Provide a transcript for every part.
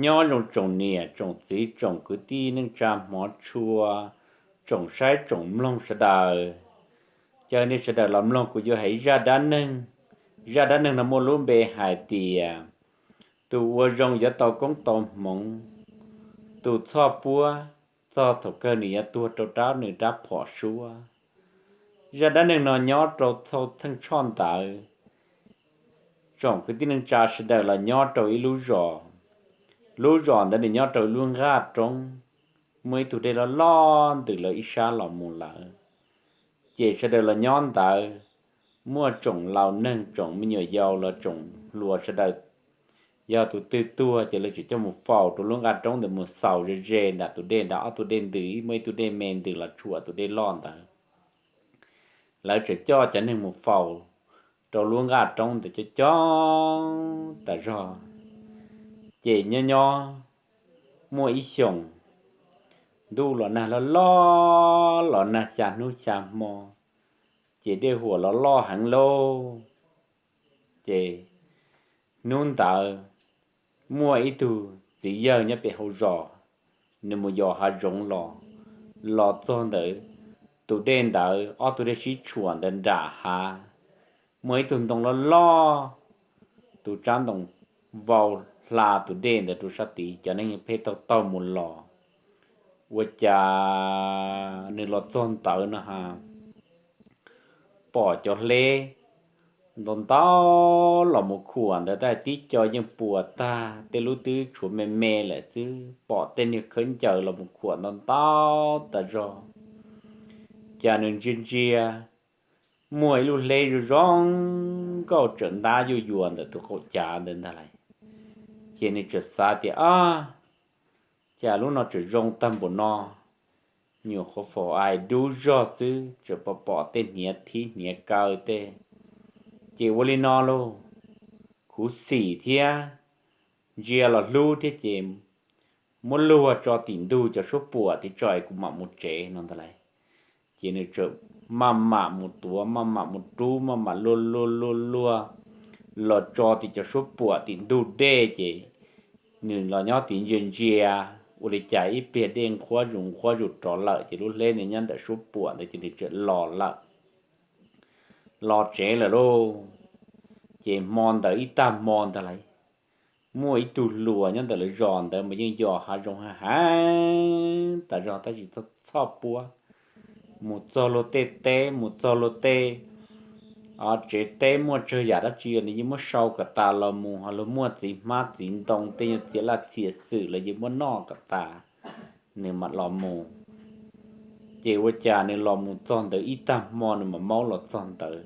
Nyob zoo tsoom niam tsoom txiv tsoom kwv tij neej tsa hmov tshua, tsoom saib tsoom mloog sawv daws. Caw nej sawv daws los mloog kuv yuav hais zaj dab neeg. Zaj dab neeg no muaj lub npe hais tias tus ua zoo yuav tau koob tau hmoov, tus txhoj puab txog thaum kawg nws yuav tuag rau rab nws rab phom suab. Zaj dab neeg no nyob rau thaum theej tshoj ntawd, tsoom kwv tij neej tsa sawv daws los nyob rau ib lub zos. Lub zos ntawd nws nyob rau ib lub nqaj roob, muaj ib tug dej loj loj ntws lawv ib sab los mus lawm. Ces sawv daws los nyob ntawd, muaj tsoom laus neeg tsoom me nyuam yaus los tsoom hluas sawv daws, yog tus twg tuag ces lawv tseem coj mus faus rau lub nqaj roob ntawd mus xaus ze ze nram tus dej nrad, ob tug dej ntws, muaj ib tug dej me ntws los tshuam tus dej loj ntawd. Lawv tseem coj cov neeg mus faus rau lub nqaj roob ntawd coob coob tas zog. Ces nyob nyob muaj ib xyoos, ntuj los nag loj loj, los nag xya hnub xya hmo, ces dej huam los loj heev lauj. Ces hnub ntawd muaj ib tug txiv yawg nyob pem hauv zos, nws mus yos hav zoov los, los txog ntawd, tus dej ntawd ob tug dej sib tshuam ntawd nram hav, muaj ib tug ntoo loj loj, tus tsab ntoo vau hla tus dej ntawd rau sab tid, cov neeg pheej taug taug mus los. Ua cas nws los txog ntawd no ha, pom cov hleb ntau ntau los mus khuam ntawd, tib co yeej puas tag, tej lub twb tshuav me me lawm xwb, pom tej niag khaub ncaws los mus khuam ntau ntau tas zog. Cas nws ntsia ntsia, muaj ib lub hleb zoo zoo nkauj tseem ntab yuj yuas ntawm tus qaum cav ntawd ntag lauj. Ces nws txawm xav tias, ab, cas lub no tseem zoo tag npaum no, nyuam qhuav faus ai dub zog xwb tseem pom pom tej hniav thib hniav kaw tej. Ces ua li no lauj, khuv xim thiab ntsia los hlub thiab ces muab luag tso tim ntug cov suab puam tid tso es kuv mam mus tsev no ntag lauj. Ces nws txawm maj mam mus tuav, maj mam mus rub, maj mam luag luag luag luag los tso tim cov suab puam tim ntug dej ces nws los nyob tid ntsia ntsia, ua li cas ib pliag dej nqhuab zus nqhuab zus rov lawm ces lub hleb ntawd nyob ntawm suab puam ntawd ces nws txawm los lawm, los tsev lawm lauj. Ces hmo ntawd ib tag hmo ntag lauj, muaj ib tug hluas nyob ntawm lawv zos ntawd mas yeej yos hav zoov heev heev tas zog tab sis txhoj puab mus txog luag tej teb, mus txog luag tej tsev teb muaj tsawg yam dab tsi nws yeej muab sau kom tas los mus, ho luag muaj txiv hmab txiv ntoo tej nyuag txiav laj txiav xwm los yeej muab noj kom tas, nws mam los mus. Ces ua cas nws los mus txog ntawd ib tag hmo nws mam maub los txog ntawd,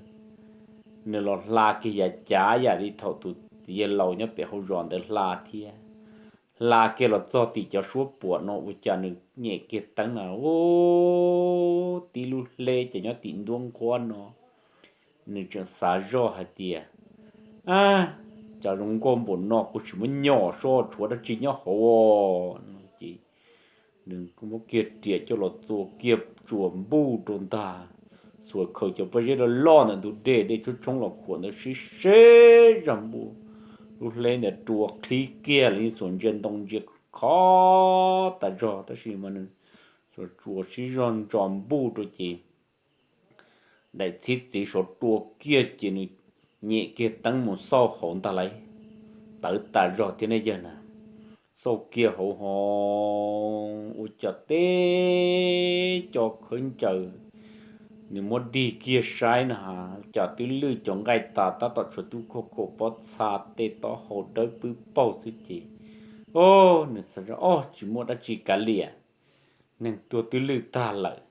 nws los hla kiag yav cav yam li thaum tus txiv yawg laus nyob pem hauv zos ntawd hla thiab. Hla kiag los txog tim cov suab puam no ua cas nws nyem kiag teeb na, ub, tib lub hleb ces nyob tim ntuab nqhuab no. Nws tseem xav zoj hais tias, ab, cas zoo nkauj npaum no kuv tsis muab nyom soj tshuav dab tsi nyob hauv no ces nws muab kiag riam coj los txua kiag tsuas npuj rau ntag, txhua khaws cov pob zeb loj loj ntawm ntug dej, dej tshoob tshoob los khuam ntawd sib seb zog npuj, lub hleb ntawd rua qhib kiag los yeej txhuam ntsia ntoo ntsia khov tas zog tab sis mas nws txhuam tsuas sib zog ntso npuj rau ces daim txhib txiv saud rua kiag ces nws nyem kiag teeb mus xauj hauv ntag lauj, tawv tas zog thiab ne yawg na. Xauj kiag hauv ho ua cas teb co khaub ncaws, nws muab dig kiag saib na ha, cas twb lwj cov nqaij tas tab tom tshuav tub khauj khaum pob txha tej taub hau dawb pwb paug xwb ces, o, nws xav zoj, o, tsis muaj dab tsi kav liam, neeg tuag twb lwj tag lawm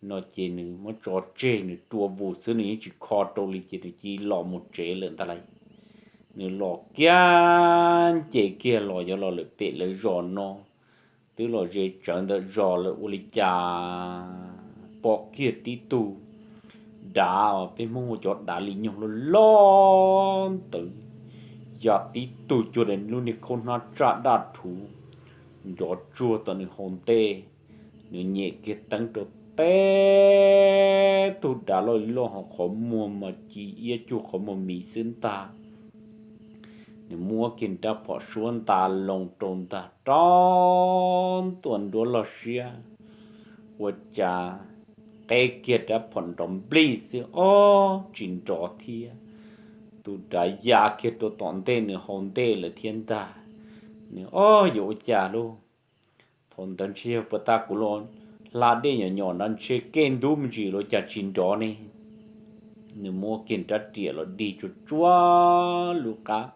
no ces nws muab tso tseg, nws rua vus xwb nws yeej tsis kho rau li ces nws cia li los mus tsev lawm ntag lauj. Nws los kiag nce kiag los yuav los lawm pem lawv zos no, twb los ze tsawv ntawm zos lawm ua li cas pom kiag tib tug dav, peb Hmoob hu cov dav li nyoog loj loj ntawd, ya tib tug cuag lub niag khaub hnab tsaj daj rhuv nrov tsuag tom nws hau ntej. Nws nyem kiag teeb rau teb, tug dav loj li loj ho qhov muag mas ci iab cuag qhov muag miv xwb ntag. Nws muab kiag rab phom suab nta loo rau ntag, rov ntua nruab loj siab, ua cas qeb kiag rab phom nrov nplij xwb, ob, tsis nrov thiab. Tus dav ya kiag rau tom ntej nws hau ntej lawm thiab ntag. Nws, ob, yuav ua cas lauj? Thaum ntawd ntshe yog puas tas kuv los hla dej nyom nyom na, ntshe kej ntub me ntsis los cas tsis nrov ne. Nws muab kiag rab riam los dig tsuag tsuag lub qab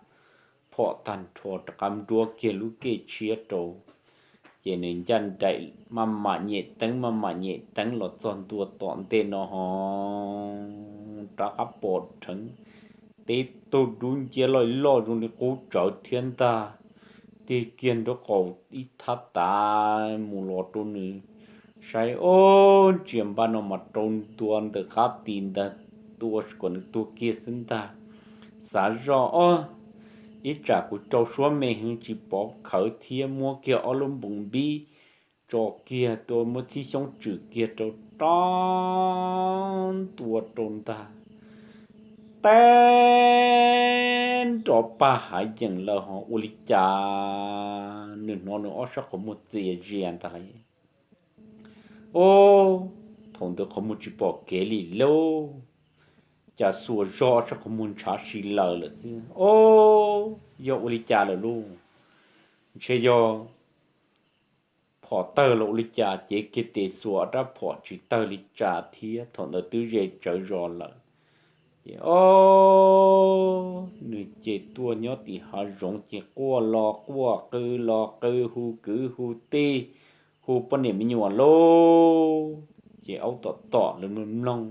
phom tag nrho rov qab nruab kiag lub kej tshiab rau. Ces nws ncaj nraim maj mam nyem teeb maj mam nyem teeb los txog ntua tom ntej no ho rov qab pom dheev teb tug dub nciab loj loj zoo li qub tsawv thiab ntag. Tig kiag nraub qaum ib thab tav mus los rau nws saib, ob, ntsia npaj no mas rau ntua ntawm qab tis ntawd tua kom nws tuag kiag xwb ntag. Xav zoj, ob, ib tsam kuv rau suab me heev tsis pov khawv thiab, muab kiag ob lub npoos npib tso kiag tua, muab txhib xyoob tswm kiag rau, rov ntua rau ntag. Teb nrov pag hav yeem lawm ho ua li cas nws hnov nws ob sab qhov muag txias zias ntag lauj. Ob, thaum ntawd qhov muag tsis pom kev li lauj, cas xuas zog ob sab qhov muag ntshav si lawm lawm xwb. Ob, yog ua li cas lawm lauj? Ntshe yog phom tawg los ua li cas, cev kiag tes xuas ob rab phom tsis tawg li cas thiab. Thaum ntawd twb ze tsawv zos lawm. Ces ob, nws ces tuaj nyob tim hav zoov ces quaj los quaj, qw los qw, hu kwv hu tij, hu poj niam me nyuam lauj. Ces aub tom tom lawv mloog mloog,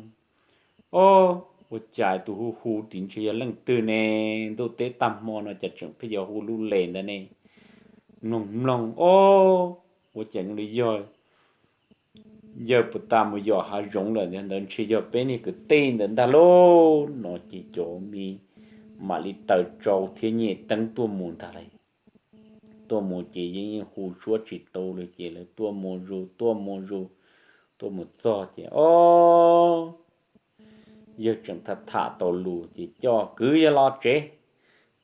ob, ua cas tus hu hu tim ntshe yog leej twg ne? Ntuj teb tag hmo no cas tseem pheej yuav hu lub les ntawd ne? Mloog mloog, ob, ua cas li yog yawg puag ta mus yos hav zoov lawm ntawd, ntshe yog peb niag kwv tij ntawd ntag lauj. No ces cov me mam li taws tsau thiab nyem teeb tuaj mus ntag lauj. Tuaj mus ces yeej hu suab tsis tau li ces lawv tuaj mus zus tuaj mus zus, tuaj mus txog ces ob, yawg tseem tham tham tau lus ces coj kwv yawg los tsev.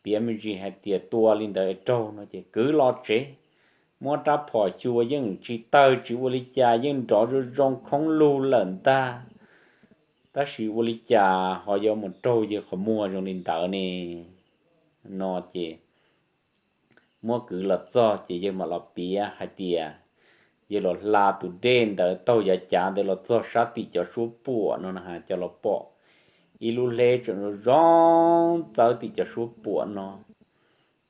Piav me ntsis hais tias tua li ntawd raug no ces kwv los tsev. Muab rab phom xyuas yeej tsis tawg tsis ua li cas, yeej nrov zoo zoo khoob lug lawm ntag. Tab sis ua li cas ho yuav mus raug yawg qhov muag zoo li ntawd ne? No ces muab kwv los txog ces yawg mam los piav hais tias yawg los hla tus dej ntawd taug yav cav ntawd los txog sab tim cov suab puam no na, cov los pom ib lub hleb tseem zoo zoo txawb tim cov suab puam no.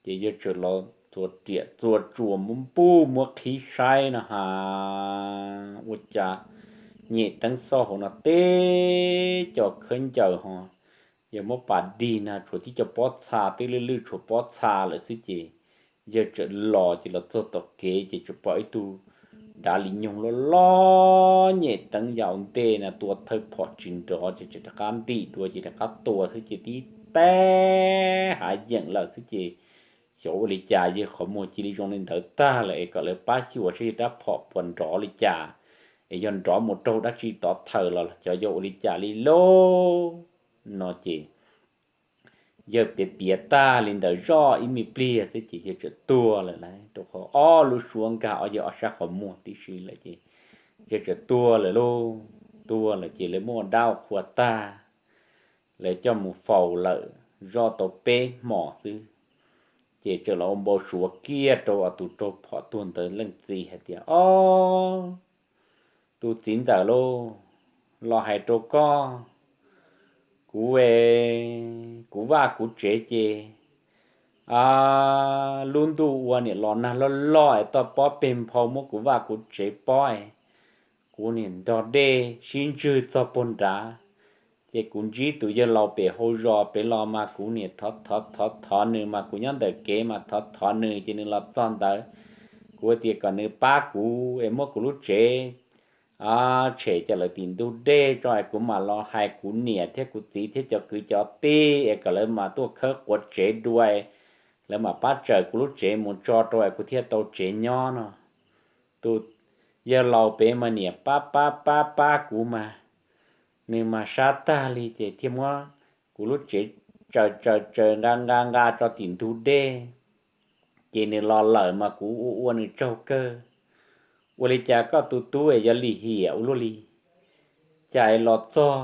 Ces yawg tseem los txua riam txua tsuas muab npuj muab qhib saib no ha, ua cas nyem teeb xauj hauv no teb co khaub ncaws ho, yawg muab pas dig na tshuav tib co pob txha twb lwj lwj tshuav pob txha lawm xwb ces yawg tseem los ces los txog tom kev ces tseem pom ib tug dav li nyoog loj loj nyem teeb yav ua ntej na tua thawj phom tsis nrov ces tseem rov qab ntim dua ces rov qab tua xwb ces tib teb hav yeem lawm xwb ces xyov ua li cas yawg qhov muag cia li zoo li ntawd tag lawm es kom lawv pab xyuas saib yawg rab phom puas nrov li cas, es yog nrov mus raug dab tsi tov thawm los cov yog ua li cas li lauj. No ces yawg piav piav tag li ntawd zoj ib me pliag xwb ces yawg tseem tuag lawm lauj, rau qhov ob lub suab nkag ob yawg ob sab qhov muag tib si lawm ces yawg tseem tuag lawm lauj. Tuag lawm ces lawv muab ua dab ua qhua tag, lawv coj mus faus lawm zoj tau peb hmos xwb. Ces tseem los ua npau suav kiag rau tus raug phom tuag ntawd leej txiv hais tias, ob, tus txiv ntxawm lauj, los hais rau koj, kuv, kuv vaj kuv tsev ces a, lub ntuj ua niam los nag loj loj es toj pob peg nphau muab kuv vaj kuv tsev pob es kuv niam nrog dej sib ntswg txog puag nrad. Ces kuv ntsib tus yawg laus pem hau zos pem los mas kuv niam thov thov thov thov nws mas kuv nyob ntawm kev mas thov thov nws ces nws los txog ntawd. Kuv tias kom nws pab kuv es muab kuv lub tsev tshem cov lawv tim ntug dej tso es kuv mam los hais kuv niam thiab kuv txiv thiab cov kwv cov tij es kom lawv mam tuaj khawb quav tsev dua, lawv mam pab tsawm kuv lub tsev mus tso rau es kuv thiaj tau tsev nyob no. Tus yawg laus pem mas niam pab pab pab pab kuv mas, nws mas sab tag li ces thiaj muab kuv lub tsev tsaws tsaws tsaws nqa nqa nqa tso tim ntug dej, ces nws los lawm mas kuv ua ua nws tsaug kawg. Ua li cas koj tus tub es yog lim hiam ua luaj li, cas es los txog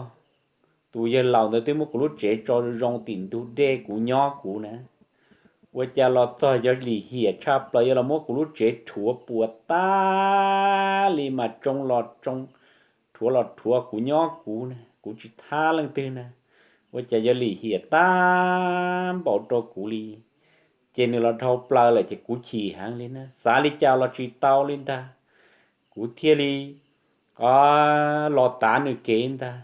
tus yawg laus ntawd twb muab kuv lub tsev tso zoo tim ntug dej kuv nyob kuv na, ua cas los txog yog lim hiam tshaj plaws yog los muab kuv lub tsev rhuav puas tag li mas tsoo los tsoo, rhuav los rhuav kuv nyob kuv na, kuv tsis thab leej twg na, ua cas yog lim hiam tag npaum rau kuv li. Ces nws los dhau plaws lawm ces kuv chim heev li na, xav li cas los tsis tau li ntag. Kuv thiaj li los tav nws kev ntag.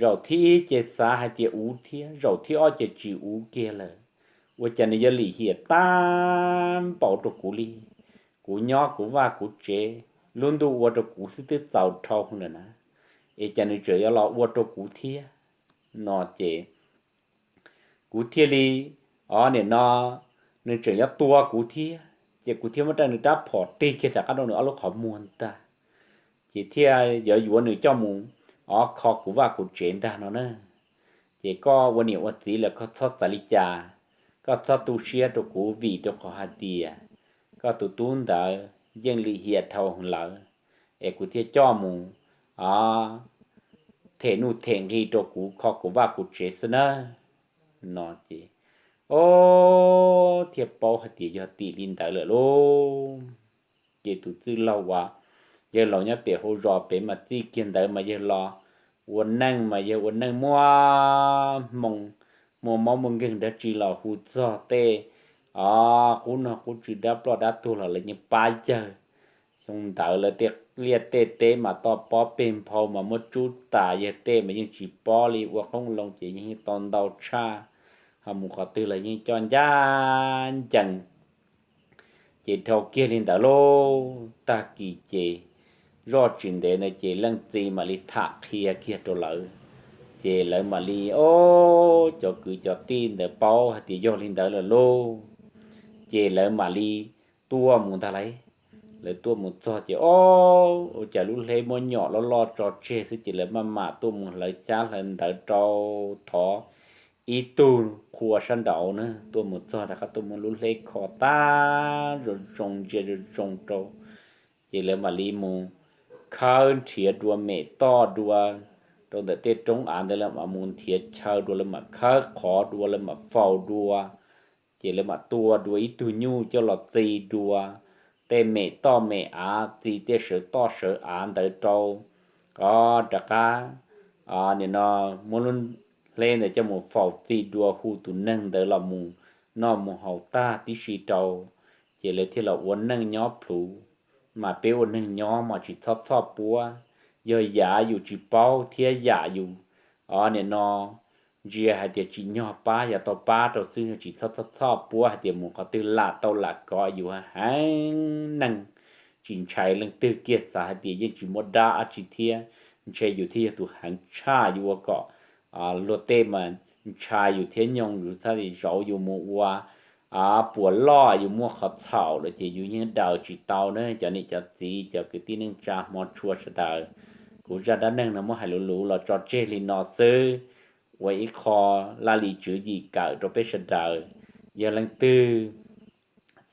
Zaum thib ib ces xav hais tias uv thiab, zaum thib ob ces tsis uv kiag lawm. Ua cas nws yog lim hiam tag npaum rau kuv li. Kuv nyob kuv vaj kuv tsev, lub ntuj ua rau kuv xwb twb txaus dhau lawm na, es cas nws tseem yuav los ua rau kuv thiab no ces kuv thiaj li, o, nim no nws tseem yuav tua kuv thiab, ces kuv thiaj muab rau nws rab phom tig kiag rov qab rau nws ob lub qhov muag ntag, ces thiaj yuav yuav nws coj mus, o, kho kuv vaj kuv tsev ntag no na. Ces koj ua niam ua txiv lawm koj txhob xav li cas, koj txhob tu siab rau kuv vim rau qhov hais tias koj tus tub ntawd yeej lim hiam dhau lawm, es kuv thiaj coj mus, o, them nuj them nqi rau kuv kho kuv vaj kuv tsev xwb nawb no ces, o, thiaj paub hais tias yog tim li ntawd lawm lauj. Ces tus txwj laug uas yawg laus nyob pem hauv zos pem mas txij kiag ntawd mas yawg los ua neej mas yawg ua neej muaj hmoo, muaj mob muaj nkeeg dab tsi los hu txog tej, o, qub nog qub tswv dab ploj dab tuag los lawv yeej pab yawg. Xyoo ntawd lawv tej liaj tej teb mas toj pob peg nphau mas muab tsub tas, yawg tej mas yeej tsis pob li, ua qoob loo ces yeej tau ntau tshaj, ho mus qhov twg los yeej coj ncaj ncees. Ces dhau kiag li ntawd lauj, tag kis ces zoj tsis ntev na ces leej txiv mam li tham qhia kiag rau lawv, ces lawv mam li, o, cov kwv cov tij ntawd paub hais tias yog li ntawd lawm lauj, ces lawv mam li tuaj mus ntag lauj. Lawv tuaj mus txog ces, o, ua cas lub hleb muab nyom loj loj tso tseg xwb ces lawv maj mam tuaj mus hlawv xyab hlawv ntawv rau, thov ib tug qhua sab nraud na tuaj mus txog rov qab tuaj muab lub hleb kho tag zoo zoo ntsia zoo zoo rau. Ces lawv mam li mus khawb nrhiav dua mem toj dua rau ntawm tej roob av ntawd, lawv mam mus nrhiav chaw dua, lawv mam khawb qhov dua, lawv mam faus dua. Ces lawv mam tua dua ib tug nyuj coj los txi dua tej mem toj mem av, txi tej sawv toj sawv av ntawd rau, o, rov qab, o, nim no muab lub hleb ntawd coj mus faus txi dua hu tus neeg ntawd los mus noj mus haus tag tib si rau, ces lawv thiaj los ua neej nyob plhuav. Mas peb ua neeg nyob mas tsis txhob txhoj puab, yog yam yus tsis paub thiab yam yus, o, nim no ntsia hais tias tsim nyog pab yog tau pab rau xwb, tsis txhob txhoj txhoj puab hais tias mus qhov twg lam tau lam kov yus heev neeg, tsis ntshai leej twg kiag, xav hais tias yeej tsis muaj dab dab tsi thiab, ntshe yus thiaj yog tus heev tshaj yus ua kom luag tej mas ntshai yus thiab nyoog yus, txhob zauv yus mus ua puas loj, yus muaj qhov txhaum lawm ces yus yeej daws tsis tau na. Cov niam cov txiv cov kwv tij neej tsa hmov tshua sawv daws, kuv zaj dab neeg no muab hais luv luv los tso tseg li no xwb, ua ib qho laj lim tswv yim kawm rau peb sawv daws. Yog leej twg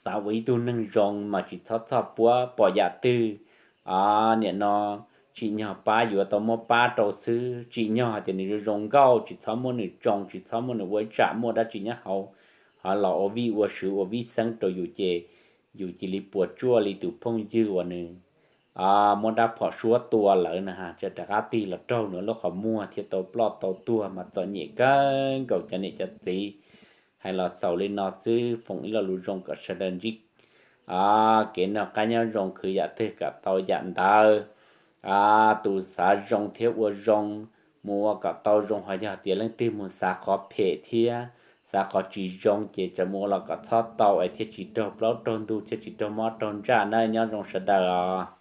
xav ua ib tug neeg zoo mas tsis txhob txhoj puab, pom yam twg, a, nim no tsim nyog pab yuav tau muab pab rau xwb, tsim nyog hais tias nws zoo zoo nkauj tsis txhob muab nws tsoo, tsis txhob muab nws ua ib tsam muaj dab tsi nyob hauv, ho los ua vij ua sw ua vij xeeb rau yus ces yus cia li puas tsuaj li tus phooj ywg uas nws muab rab phom suab tua lawm na, tseem rov qab tig los raug nws lub qhov muag thiab tau ploj tau tuag mas txom nyem kawg nkaus cov niam cov txiv. Hais los xaus li no xwb, foom ib lo lus zoo kom sawv daws ntsib kev noj qab nyob zoo, khwv yam twg kom tau yam ntawd. Tus xav zoo thiab ua zoo mus ua kom tau zoo, ho yog tias leej twg mus xav qhov phem thiab xav qhov tsis zoo ces tseem mus ua los kom txhob tau es thiaj tsis raug plaub raug ntug thiab tsis raug mob raug ntsaj na. Nyob zoo sawv daws os.